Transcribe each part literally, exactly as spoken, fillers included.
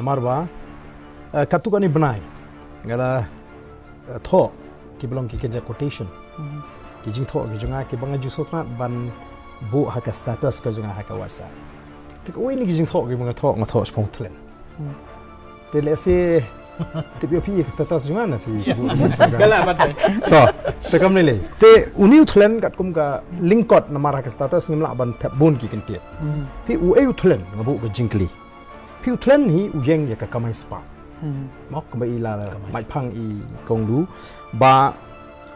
Namar ba, eh, katto katne bnai nga la, eh, thoh kiba long ki kynja quotation. Ki jingthoh ki jong nga kiba nga ju sngewtynnat ban buh ha ka status ka jong nga ha ka WhatsApp. Te kawei na ki jingthoh kiba nga thoh, nga thoh shaphang u thlen. Te lehse tip ïa phi ïa ka status jong nga na phi. To, te kam lei lei. Te une u thlen katkum ka lyngkot namar ha ka status ngim lah ban thep bun ki kyntien. Phi uei u thlen, nga buh ka jingkylli. Phi u thlen hi u ïeng ïa ka kamai spah. Mo, kumba i la Mike Phang i kong du ba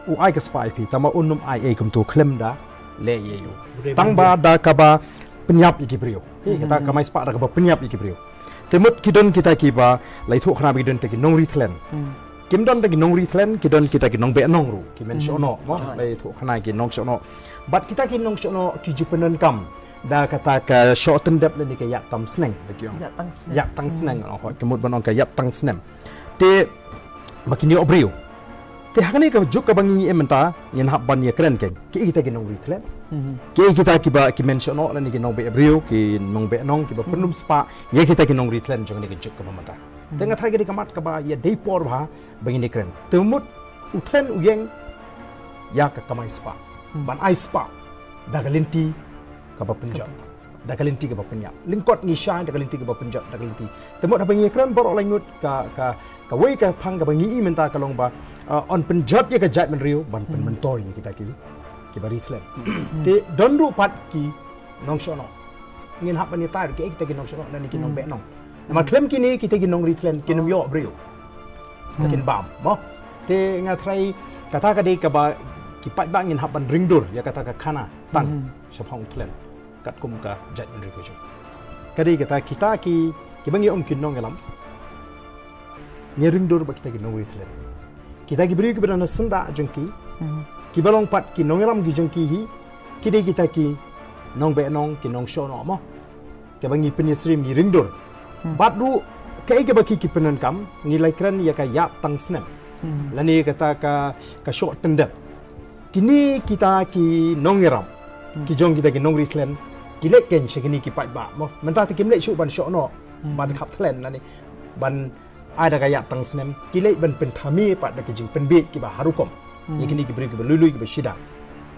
u ai ka spah ïa phi, tang ba un ym ai ei kumto khlem da leh ïa u. Tang ba da kaba pynïap ïa ki briew. Hi, kata kamai spah da kaba pynïap ïa ki briew. Te mut ki don kita kiba la ithuh khana ba ki don kita ki nongri thlen. Kim don kita ki nongri thlen, ki don kita ki nongbeh nong ruh, ki mynshohnoh, mo, la ithuh khana ki nongshohnoh. Bad kita ki nongshohnoh ki ju pyndonkam da kata ka shoh tyndep lane ka ïap tang sneng, ba ki ong. Ïap tang sneng. Ïap tang sneng, oh, ki mut ban ong ka ïap tang snem. Te ba kin ïoh briew. Te ha kane ka juk kaba ngi im mynta, ngin hap ban ïakren kein. Kiei kita ki nongri thlen? Kiei kita kiba ki mynshohnoh lane ki nongbeh briew, ki nongbeh nong, kiba pynlum spah ïa kita ki nongri thlen jong kane ka juk kaba mynta. Te nga tharai ka dei ka mat kaba ïadei por bha ba ngin ïakren. Te mut u thlen u ïeng ïa ka kamai spah. Ban ai spah da ka lynti kaba pynjot, da ka lynti kaba pynïap. Lyngkot ngi shai da ka lynti kaba pynjot, da ka lynti. Te mut haba ngi ïakren baroh laingut, ka, ka, kawei ka phang kaba ngi i mynta ka long ba, uh, yn pynjot ïa ka jaitbynriew ban pynmyntoi ïa kita ki, kiba ri thlen. Te don ruh pat ki nongshohnoh. Ngin hap ban ïathuh kiei kita ki nongshohnoh lane ki nongbeh nong. Namar khlem kine kita ki nongri thlen kin ym ïoh briew. Kin bam, mo. Te nga tharai kata ka dei kaba ki paidbah ngin hap ban ring dur ïa kata ka khana tang shaphang u thlen. Katkum ka jaitbynriew ka jong. Ka dei kata kita ki, kiba ngi ong ki nongïalam. Ngi ring dur ba kita ki nongri thlen. Kita ki briew kiba don ha syndah jong ki. Kiba long pat ki nongïalam ki jong ki hi. Ki dei kita ki nongbeh nong, ki nongshohnoh, mo. Kaba ngi pynïasyriem, ngi ring dur. Bad ruh kaei kaba ki, ki pyndonkam, ngi la ïakren ïa ka ïap tang snem. Lane kata ka, ka shoh tyndep. Kine kita ki nongïalam, ki jong kita ki nongri thlen, ki leit kein sha kine ki paidbah, mo. Mynta te kim leit shuh ban shohnoh, ban khap thlen lane ban ai da ka ïap tang snem, ki leit ban pynthame pat da ki jingpynbiej kiba har rukom. Ïa kine ki briew kiba lui lui kiba shida.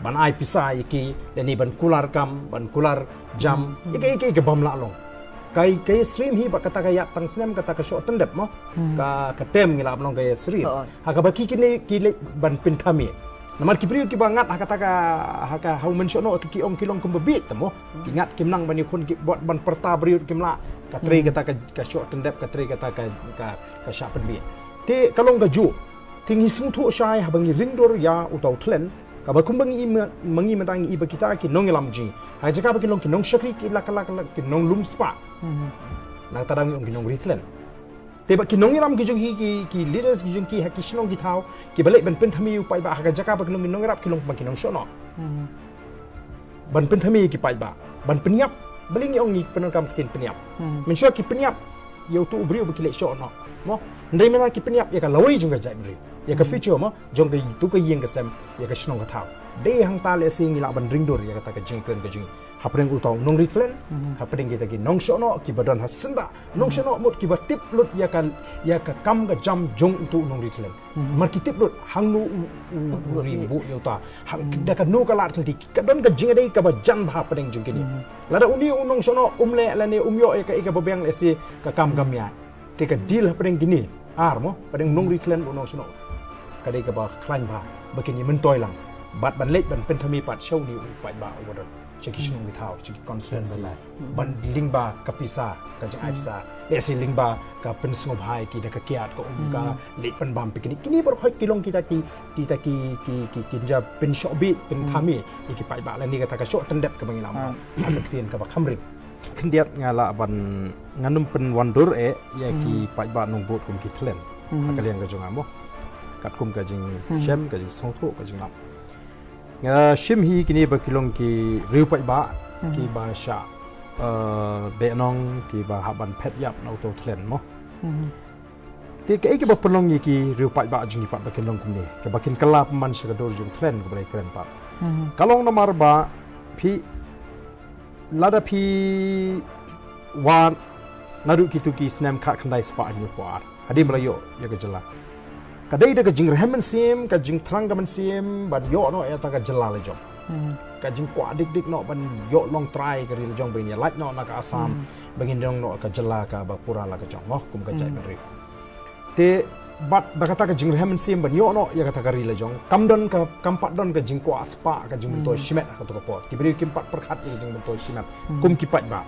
Ban ai pisa ïa ki, lane ban kular kam, ban kular jam, ïa ka, ïa ka, ïa ka bym lah long. Ka, ka ïasyriem hi ba kata ka ïap tang snem, kata ka shoh tyndep, mo. Ka, ka term ngi lah ban long ka ïasyriem. Ha kaba ki kine ki leit ban pynthame. Namar ki briew kiba ngat ha kata ka, ha ka, ha u mynshohnoh te ki ong ki long kumba bieit te mo. Ki ngat kim nang ban ïakhun ki bad ban pyrta briew kim lah. Ka trei kata ka, ka shoh tyndep, ka trei kata ka, ka, ka shah pynbieit. Te ka long kajuh. Te ngi sngewthuh shai haba ngi ring dur ïa uta u thlen. Kaba kumba ngi i ma, ma ngi mynta ngi i ba kita ki nongïalam jong ngi. Ha jaka ba ki long ki nongshakri ki la ka la ka la ki nonglum spah. Na kata dang ngi ong ki nongri thlen. Te ba ki nongïalam ki jong hi ki, ki leaders ki jong ki ha ki shnong ki thaw, kiba leit ban pynthame u paidbah ha ka jaka ba ki long ki nongïarap ki long ba ki nongshohnoh. Ban pynthame ki paidbah, ban pynïap, balei ngi ong ngi pyndonkam ktien pynïap. Mynshuwa ki pynïap ïa uto u briew ba ki leit shohnoh. Mo, hynrei mynta ki pynïap ïa ka lawei jong ka jaitbynriew. Ïa ka future mo, jong ka tu ka ïing ka sem, ïa ka shnong ka thaw. Dei hangta lehse ngi lah ban ring dur ïa kata ka jingkren ka jong ngi. Hapdeng uta u nongri thlen, hapdeng kita ki nongshohnoh kiba don ha syndah, nongshohnoh mut kiba tip lut ïa ka, ïa ka kam ka jam jong uta u nongri thlen. Mar ki tip lut hangno u, u, u ri buh ïa uta. Hang da kano ka lad ka lynti, ka don ka jingïadei kaba jan bha hapdeng jong kine. Lada une u nongshohnoh um leh lane um ïoh ïa ka, ïa kaba biang lehse ka kam kam ïa. Te ka deal hapdeng kine ar mo, hapdeng u nongri thlen bad u nongshohnoh. Ka dei kaba khlaiñ bha ba kin ïa myntoi lang. Bad ban leit ban pynthame pat sha une u paidbah uba don sha ki shnong ki thaw, sha ki constituency. Ban lyngba ka pisa, ka jingai pisa. Lehse lyngba ka pynsngewbha ïa ki da ka kiad ka um ka leit pynbam picnic. Kine baroh ki long kita ki, kita ki, ki, ki, ki ja pynshoh bit, pynthame ïa ki paidbah lane kata ka shoh tyndep kaba ngi lam. Ha ka ktien kaba kham rim. Khyndiat nga lah ban, ngan ym pynwandur eh ïa ki paidbah nongbud kum ki thlen ha ka liang ka jong nga mo. Katkum ka jingshem, ka jingsngewthuh, ka jinglap. Nga shim hi kine ba ki long ki riew paidbah kiba shah, eh, beh nong, kiba hap ban phet ïap na uto u thlen mo. Te kaei kaba pynlong ïa ki riew paidbah jong ngi pat ba kin long kumne, kaba kin kylla pynban sha ka dur jong u thlen kaba la ïakren pat. Ka long namar ba phi, lada phi wad Naduh kito ki snem khatkhyndai spah hynñiewphew ar hadien ba la ïoh ïa ka jylla, ka dei da ka jingrhem mynsiem, ka jingthrang ka mynsiem ban ïoh noh ïa kata ka jylla la jong. Ka jingkwah dik dik noh ban ïoh long trai ka ri la jong, ba ngin ïa lait noh na ka Assam, ba ngin long noh ka jylla kaba pura la ka jong, mo, kum ka jaitbynriew. Te bad da kata ka jingrhem mynsiem ban ïoh noh ïa kata ka ri la jong, kam don ka, kam pat don ka jingkwah spah ka jingmyntoi shimet ha kato ka por. Ki briew kim pat pyrkhat ïa ka jingmyntoi shimet kum ki paidbah.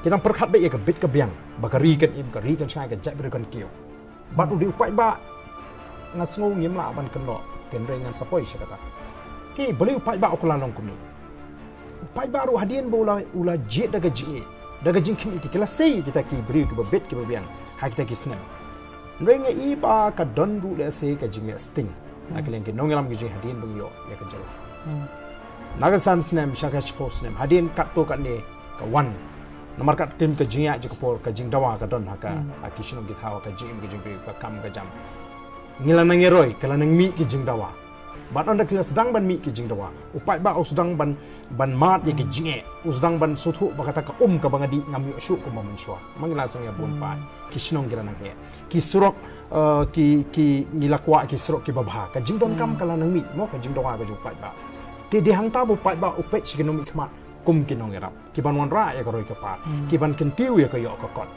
Ki dang pyrkhat beit ïa ka bit ka biang, ba ka ri kan im, ka ri kan shngaiñ, ka jaitbynriew kan kiew. Bad u dei u paidbah, nga sngew ngim lah ban kynnoh, hynrei ngan sa poi sha kata. Hi, balei u paidbah u kylla long kumne? U paidbah ruh hadien ba u la, u la jied da ka jingïeit, da ka jingkhmih, te ki la sei kita ki briew kiba bit kiba biang ha kita ki snem. Hynrei nga i ba ka don ruh lehse ka jingïasting na ka liang ki nongïalam ki jong ngi hadien ba ngi ïoh ïa ka jylla. Na ka san snem sha ka shiphew snem hadien katto katne ka wan. Namar katkum ka jingïaid jong ka por, ka jingdawa ka don ha ka, ha ki shnong ki thaw, ka jingim ka jingbriew, ka kam ka jam. Ngi la nang ïaroi, ka la nang mih ki jingdawa. Bad ynda ki la sdang ban mih ki jingdawa, u paidbah u sdang ban, ban mad ïa ki jingeh, u sdang ban sngewthuh ba kata ka um kaba nga dih ngam ïoh shuh kumba mynshuwa. Ma ngi la sdang ïa bun paid, ki shnong ki la nang heh, ki surok, eh, ki, ki, ngi la kwah ki surok kiba bha. Ka jingdonkam ka la nang mih, mo, ka jingdawa ka jong u paidbah. Te dei hangta ba u paidbah u peit sha ki nongmihkhmat kum ki nongïarap, ki ban wanrah ïa ka roi ka par, ki ban kyntiew ïa ka ïoh ka kot.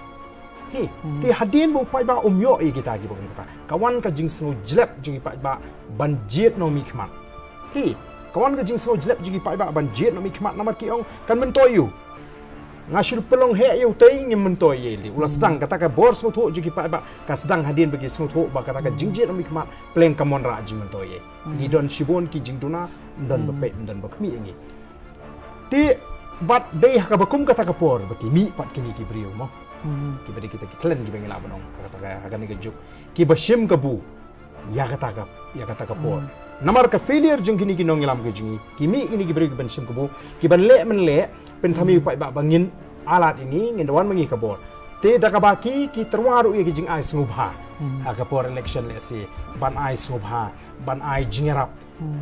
Hi, te hadien ba u paidbah um ïoh ïa kita kiba kum kata, ka wan ka jingsngew jlep jong ki paidbah ban jied nongmihkhmat. Hi, ka wan ka jingsngew jlep jong ki paidbah ban jied nongmihkhmat, namar ki ong kan myntoi ïa u. Nga shu pynlong heh ïa utei, ngim myntoi ïa lei. U la sdang kata ka bor sngewthuh jong ki paidbah, ka sdang hadien ba ki sngewthuh ba kata ka jingjied nongmihkhmat pleng kam wanrah jingmyntoi ïa. Ngi don shibun ki jingduna, ym don ba peit, ym don ba khmih ïa ngi. Te bad dei ha kaba kum kata ka por ba ki mih pat kine ki briew, mo. Kiba dei kita ki khlem kiba ngi lah ban ong ha kata ka, ha kane ka juk, kiba shim kabu ïa kata ka, ïa kata ka por. Namar ka failure jong kine ki nongïalam ki jong ngi, ki mih kine ki briew kiban shim kabu, kiban leh mynleh, pynthame u paidbah ba ngin ailad ïa ngi, ngin da wan ma ngi ka bor. Te da kaba ki, ki tyrwa ruh ïa ki jingai sngewbha ha ka por election lehse, ban ai sngewbha, ban ai jingïarap.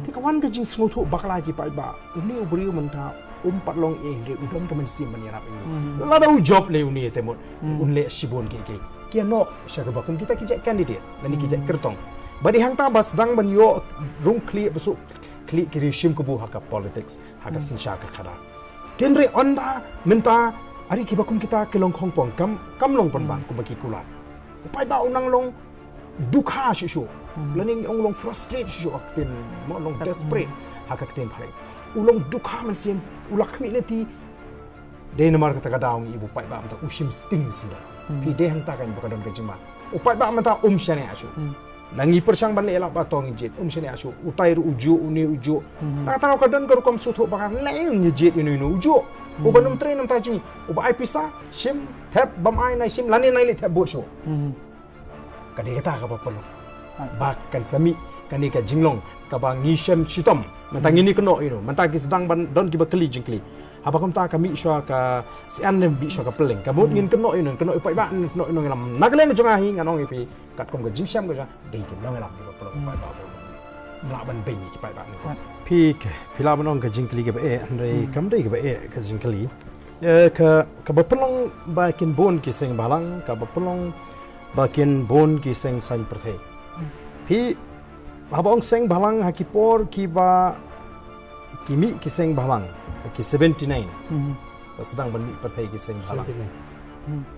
Te ka wan ka jingsngewthuh bakla ki paidbah, une u briew mynta um pat long ïa ngi, u don ka mynsiem ban ïarap ïa ngi. Lada u jop lei une te mut un leh shibun kiei kiei. Ki ïa noh sha kaba kum kita ki jait candidate lane ki jait kyrtong. Ba dei hangta ba sdang ban ïoh rung khlieh ba suk khlieh ki riew shim kabu ha ka politics, ha ka synshar ka khadar. Hynrei ynda mynta, are kiba kum kita ki long khongpong, kam, kam long pynban kumba ki kular. U paidbah u nang long dukha shuh shuh. Lane ngi ong u long frustrate shuh shuh ha ka ktien, mo, long desperate ha ka ktien phareng. U long dukha mynsiem, u la khmih lynti. Dei namar kata ka daw ngi i ba u paidbah mynta u shim sting sida. Phi, dei hangta kan ba ka don ka jingma. U paidbah mynta um shaniah shuh. Na ngi pyrshang ban leh lap ba to ngi jied, um shaniah shuh. Utai ruh u juh, une u juh. Na kata ka don ka rukom sngewthuh ba kan leh ngi jied ïano ïano u juh. Uba nym trei namar ta jong ngi. Uba ai pisa, shim, thep, bym ai, nai shim, lane nai leit thep vote shuh. Ka dei kata kaba pynlong ba kan sa mih kane ka jinglong kaba ngi shem shitom. Mynta ngin ïa kynnoh ïano, mynta ki sdang ban don kiba kylli jingkylli. Haba kumta ka mih shuwa ka syiar ne mih shuwa ka pylleng, ka mut ngin kynnoh ïano, kynnoh ïa u paidbah, ngin kynnoh ïano, ngi lam na ka liang ka jong nga hi ngan ong ïa phi katkum ka jingshim ka jong nga, dei ki nongïalam kiba pynlong ïa u paidbah. Ym lah ban beiñ ïa ki paidbah ne. Phi, phi lah ban ong ka jingkylli kaba eh, hynrei kam dei kaba eh ka jingkylli. Eh, ka, kaba pynlong ba kin bun ki seng bhalang, kaba pynlong ba kin bun ki seng saiñ pyrthei. Phi, haba ong seng bhalang ha ki por kiba ki mih ki seng bhalang, ha ki seventy-nine. Ba sdang ban mih pyrthei ki seng bhalang.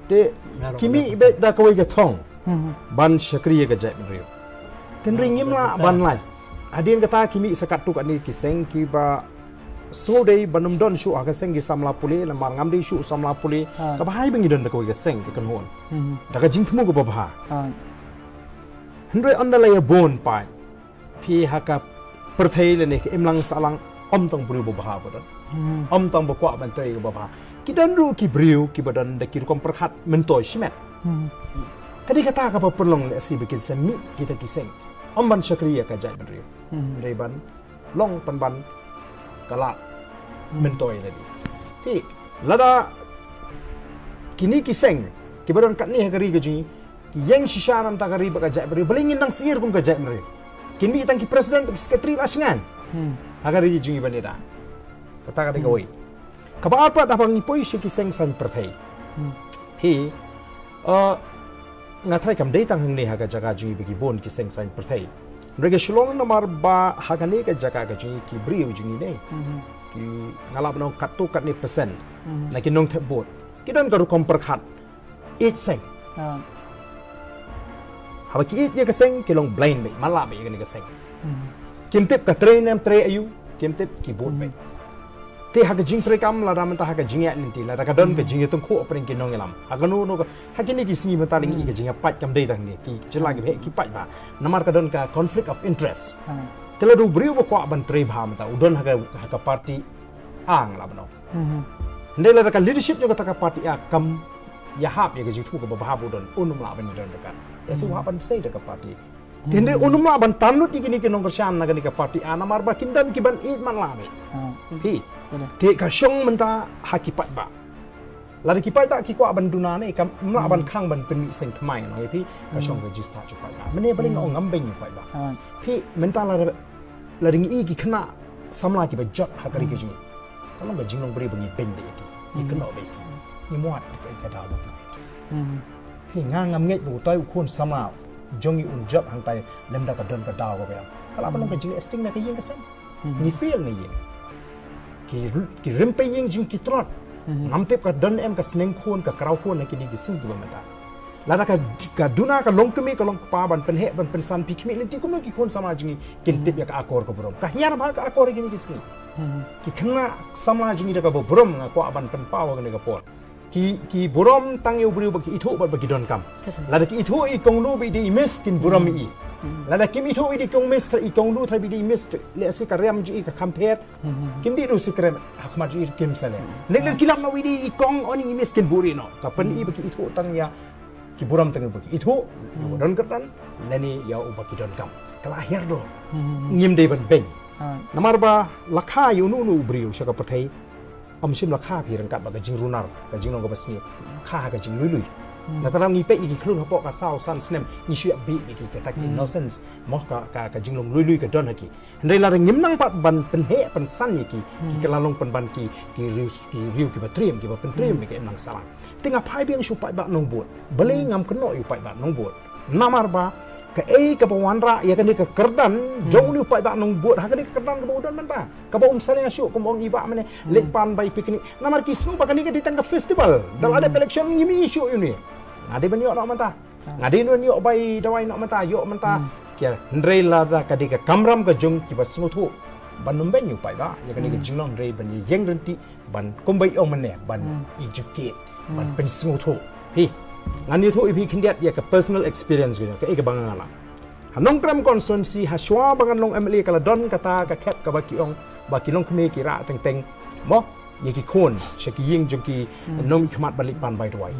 Te ki mih beit da kawei ka thong ban shakri ïa ka jaitbynriew. Hynrei ngim lah ban lait. Hadien kata ki mih sa katto katne ki seng kiba shu dei ban ym don shuh ha ka seng ki samla pule, namar ngam dei shuh samla pule. Kaba hai ba ngi don da kawei ka seng ka kynhun, da ka jingthmu kaba bha. Hynrei ynda la ïa bun paid, phi, ha ka pyrthei lane ka imlang sahlang, ym tang briew ba bha ba don. Ym tang ba kwah ban trei kaba bha. Ki don ruh ki briew kiba don da ki rukom pyrkhat myntoi shimet. Ka dei kata kaba pynlong lehse ba kin sa mih kita ki seng, ym ban shakri ïa ka jaitbynriew, hynrei ban long pynban ka lad myntoi lade. Phi, lada kine ki seng kiba don katne ha ka ri ka jong ngi ki ïeng shisha namar ka ri bad ka jaitbynriew, balei ngin nang syier kum ka jaitbynriew? Kin mih tang ki president bad ki secretary la shngain ha ka ri ka jong ngi ban ïada. Kata ka dei kawei. Kaba ar pat, haba ngi poi sha ki seng saiñ pyrthei, Hi, uh, nga tharai kam dei tang hangne ha ka jaka jong ngi ba ki bun ki seng saiñ pyrthei. Hynrei ka Shillong namar ba ha kane ka jaka ka jong ngi ki briew jong ngi ne. Ki nga lah ban ong katto katne percent na ki nongthep vote ki don ka rukom pyrkhat ïeit seng. Haba ki ïeit ïa ka seng ki long blind beit, man la beit ïa kane ka seng. Kim tip ka trei ne em trei aïu, kim tip, ki vote beit. Te ha ka jingtrei kam lada mynta ha ka jingïaid lynti, lada ka don ka jingïatyngkhuh hapdeng ki nongïalam. Ha kano kano ka, ha kine ki sngi mynta la ngi i ka jingïapait kam dei tang ne ki jylla ki bheh ki paidbah. Namar ka don ka conflict of interest. Te lada u briew ba kwah ban trei bha mynta u don ha ka, ha ka party A nga lah ban ong. Hynrei lada ka leadership jong kata ka party A kam ïahap ïa ka jingthoh kaba bha ba u don, un ym lah ban ïadon ryngkat. Ïa se u hap ban sei da ka party. Te hynrei un ym lah ban tan lut ïa kine ki nongkyrshan na kane ka party A namar ba kin don ki ban ïeit man la beit. Hi. Te ka shong mynta ha ki paidbah. Lada ki paidbah ki kwah ban duna ne kam ym lah ban khang ban pynmih seng thymmai, ngan ong ïa phi, ka shong ka jingstad jong u paidbah. Mynne balei nga ong ngam beiñ ïa u paidbah. Phi mynta lada, lada ngi i ki khynnah samla kiba jot ha ka ri ka jong ngi. Ka long ka jinglong briew ba ngi beiñ beit ïa ki. Ngi kynnoh beit ïa ki. Ngim wad ïa ka daw ba pynlong ïa ki. Phi nga ngam ngeit ba utai u khun samla jong ngi un jot hangtai lymda ka don ka daw kaba ïap. Ka lah ban long ka jingleh sting na ka ïing ka sem. Ngi fail na ïing. Ki, ki rympei ïing jong ki trot. Ngam tip ka don em ka sneng khun ka kraw khun na kine ki sngi kiba mynta. Lada ka, ka duna ka long kmie ka long kpa ban pynheh ban pynsan phi khmih lynti kumno ki khun samla jong ngi kin tip ïa ka akor ka burom. Ka hiar bha ka akor ïa kine ki sngi. Ki khynnah samla jong ngi da kaba burom nga kwah ban pynpaw ha kane ka por. Ki, ki burom tang ïa u briew ba ki ithuh bad ba ki donkam. Lada ki ithuh i kong nu ba i dei i miss kin burom i. Lada kim ithuh i dei kong miss trai i kong nu trai ba i dei i miss lehse ka riam jong i ka kham pher. Kim dei ruh sikret ha khmat jong i kim sale. Lada ki lap na u i dei i kong oni i miss kin buhrieh noh. Ka pyni ba ki ithuh tang ïa ki burom tang ïa ba ki ithuh ïa u ba don kyrdan lane ïa u ba ki donkam. Ka la hiar dor. Ngim dei ban beiñ. Namar ba la kha ïa uno uno u briew sha ka pyrthei. Ym shym la kha phi ryngkat bad ka jingrunar, ka jinglong kaba sniew. Kha ha ka jingluilui. Nangta ngi peit ïa ki khlun hapoh ka saw san snem ngi shu ïa bih bih ki kata ki innocence. Mo ka, ka, ka jinglong luilui ka don ha ki. Hynrei lada ngim nang pat ban pynheh pynsan ïa ki, ki ka la long pynban ki, ki riew, ki riew kiba triem, kiba pyntriem ïa ka imlang sahlang. Te nga phai biang sha u paidbah nongbud. Balei ngam kynnoh ïa u paidbah nongbud. Namar ba kaei kaba wanrah ïa kane ka kyrdan jong une u paidbah nongbud ha kane ka kyrdan kaba u don mynta. Kaba um salia shuh kum ong i bah mynne leit pan bai picnic. Namar ki sngew ba kane ka dei tang ka festival. Da la dep election ngim ïoh shuh ïa une. Nga dei ban ïoh noh mynta. Nga dei ban ïoh bai dawai noh mynta, ïoh mynta. Ki hynrei lada ka dei ka kamram ka jong kiba sngewthuh ban ym beiñ ïa u paidbah ïa kane ka jinglong hynrei ban ïeng ryntih ban kumba i ong mynne ban educate ban pynsngewthuh. Phi ngan ïathuh ïa phi khyndiat ïa ka personal experience ka jong ka, eh, kaba nga nang ha Nongkrem constituency ha shuwa ba ngan long M L A ka la don kata ka khep kaba ki ong ba ki longkmie ki rah teng teng mo ïa ki khun sha ki ïing jong ki nongmihkhmat ban leit pan bai dawai.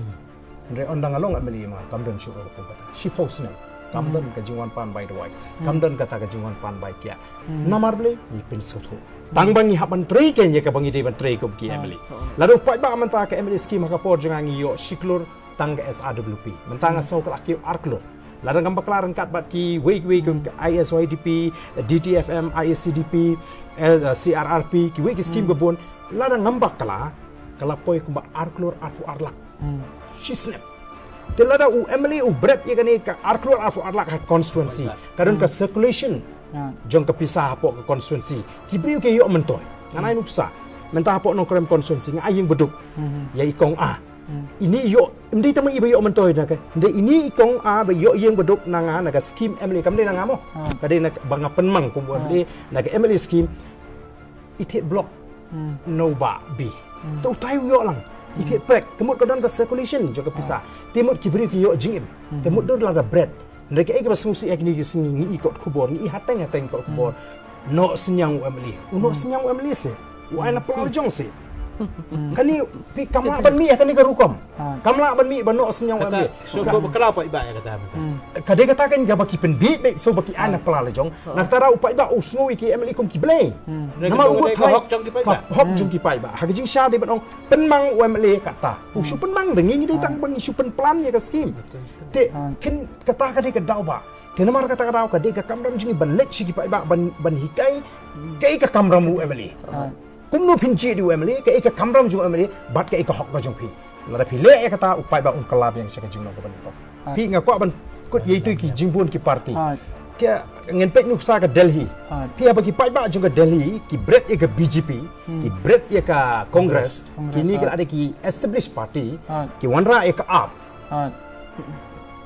Hynrei ynda nga long M L A ma kam don shuh kaba kum kata. Shiphew snem kam don ka jingwan pan bai dawai, kam don kata ka jingwan pan bai kiad. Namar balei? Ngi pynsngewthuh. Tang ba ngi hap ban trei kein ïa kaba ngi dei ban trei kum ki M L A. Lada u paidbah mynta ka M L A scheme ha ka por jong nga ngi ïoh shi klur tang ka S R W P. Mynta nga sngew ka la kiew ar klur. Lada ngam bakla ryngkat bad kiwei kiwei kum ka I S Y D P, D T F M, I S C D P, eh, C R R P, kiwei ki scheme ka bun. Lada ngam bakla ka la poi kumba ar klur arphew ar lak. Shi snem. Te lada u M L A u bret ïa kane ka ar klur arphew ar lak ha constituency. Ka don ka circulation jong ka pisa hapoh ka constituency. Ki briew ki ïoh myntoi. Ngan ai nuksa. Mynta hapoh Nongkrem constituency nga ai ïing baduk ïa i kong A. Ini ïoh, ym dei tang ma i ba ïoh myntoi na ka. Dei ini i kong A ba ïoh ïing baduk na nga na ka scheme M L A kam dei na nga mo. Ka dei na ba nga pynmang kum M L A na ka M L A scheme. I thied block. No ba bi. Te utai u ïoh lang. I thied pek. Te mut ka don ka circulation jong ka pisa. Te mut ki briew ki ïoh jingim. Te mut don la da bret. Hynrei kaei kaba sngewsih ha kine ki sngi ngi i kot khubor, ngi i hateng hateng kot khubor. Noh synñiang u M L A. U noh synñiang u M L A se. U ai na pla la jong se. Kane phi kam lah ban mih ha kane ka rukom. Kam lah ban mih ba noh synñiang u M L A. Shu ko bakla paidbah ïa kata mynta. Ka dei kata kan kaba ki pynbit beit shu ba ki ai na pla la jong. Na kata u paidbah u sngew ïa ki M L A kum ki blei. Namar u ka hok jong ki paidbah. Hok jong ki paidbah. Ha ka jingshisha dei ban ong pynmang u M L A kata. U shu pynmang da ngi, ngi dei tang ba ngi shu pynplan ïa ka scheme. Te kin kata ka dei ka daw ba. Te namar kata ka daw ka dei ka kamram jong ngi ban leit sha ki paidbah ban, ban hikai kaei ka kamram u M L A. Kumno phin jied ïa u M L A, kaei ka kamram jong u M L A bad kaei ka hok ka jong phi. Lada phi leh ïa kata, u paidbah un kylla biang sha ka jinglong kaba nyngkong. Phi, nga kwah ban kut ïa itu ki jingbun ki party. Ki, ngin peit nuksa ka Delhi. Phi, haba ki paidbah jong ka Delhi ki bret ïa ka B J P, ki bret ïa ka Congress, kine ki la dei ki established party, ki wanrah ïa ka app.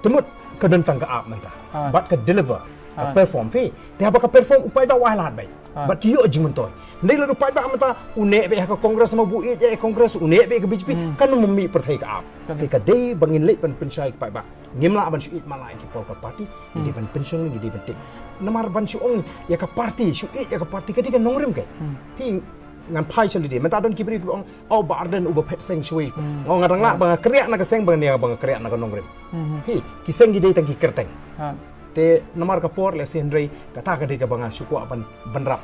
Te mut ka don tang ka app mynta. Bad ka deliver, ka perform, phi. Te haba ka perform, u paidbah u ai lad beit. Bad ki ïoh jingmyntoi. Hynrei lada u paidbah mynta u neh beit ha ka Congress, ma u ïeit ïa ka Congress, u neh beit ha ka B J P, kan ym mih pyrthei ka app. Te ka dei ba ngin leit ban pynshai ki paidbah. Ngim lah ban shu ïeit mala ïa ki political party, ngi dei ban pynshong, ngi dei ban tip. Namar ban shu ong ïa ka party, shu ïeit ïa ka party, ka dei ka nongrim keiñ. Phi, ngan phai sha lade, mynta don ki briew kiba ong, "Oh, Bah Ardent uba phet seng shawei." Oh, nga dang lah ba nga kyrïah na ka seng, ba nga, ba nga kyrïah na ka nongrim. Phi, ki seng ki dei tang ki kyrteng. Te namar ka por lehse, hynrei kata ka dei kaba nga shu kwah ban, ban rap.